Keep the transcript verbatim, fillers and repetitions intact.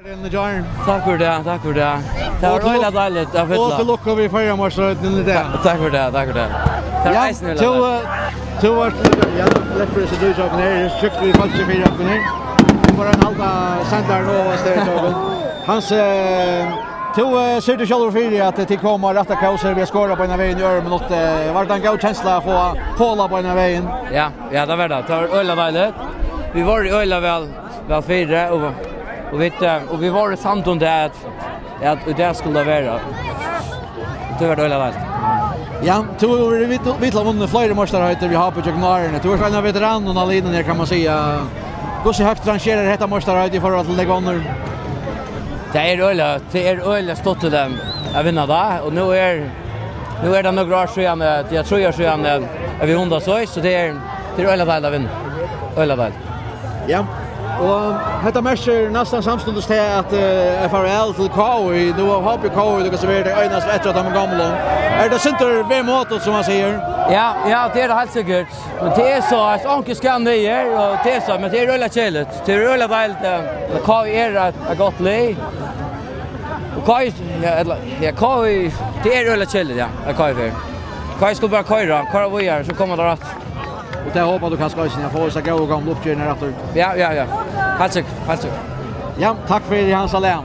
Takk fyri tað, takk fyri tað. Tað var øgiliga deiligt at fylla. Og til lukku við Føroyameistaraheitini í dag. Takk fyri tað, takk fyri tað. Tað var eisini øgiliga deiligt. Tú, eh, tú vart, ja, lat meg síggja teg her. Eg síggi, vit fólk fyri okkum her. Vit fáa ein halda sendar nú, og styr til okkum. Hans, eh, tú, eh, sær tú sjálvur fyri at tit koma rætta kós her við at skora beinanvegin í øðrum minutti. Var tað ein góð kensla at fáa hol beinanvegin? Ja, ja, tað var tað. Tað var øgiliga deiligt. Vit vóru øgiliga væl, væl fyri, og, og vit, eh, og vit vóru samd um tað at, at í dag skuldi tað vera. Tað var øgiliga deiligt. Ja, tú hevur verið við, við til at vunna fleiri meistaraheitini við H B gjøgnum árini. Tú ert ein av veteranunum á liðnum her, kann man siga. Hvussu høgt rangerar hetta meistaraheitið í forhold til tey onnur? Tað er øgiliga, tað er øgiliga stuttligt at, at vinna tað, og nú er, nú er tað nøkur ár síðan, eh, tað er trý ár síðan, eh, at vit vunnu tað, so, so tað er, tað er øgiliga deiligt at vinna. Øgiliga deiligt. Ja. Og hetta merkir næstan samstundis til at, eh, farvæl til K O I. Nú er H B K O I, tú kanst vera tey einastu eftir at teimum gomlu. Er tað sindur vemodigt, sum man sigur? Ja, ja, tað er tað heilt sikkurt. Men tað er so, at onkur skal niður, og tað er so, men tað er øgiliga keðiligt. Tað er øgiliga deiligt, eh, men K O I er eitt, eitt gott lið. Og K O I, ja, ella, ja, K O I, tað er øgiliga keðiligt, ja, at K O I fer. K O I skal bara koyra, koyra víðari, so koma teir aftur. Og tað hópar tú kanska eisini, at fáa hesa góðu gomlu uppgerðina aftur. Ja, ja, ja. Heilt sikkurt, heilt sikkurt. Ja, takk fyri, Hans Alain.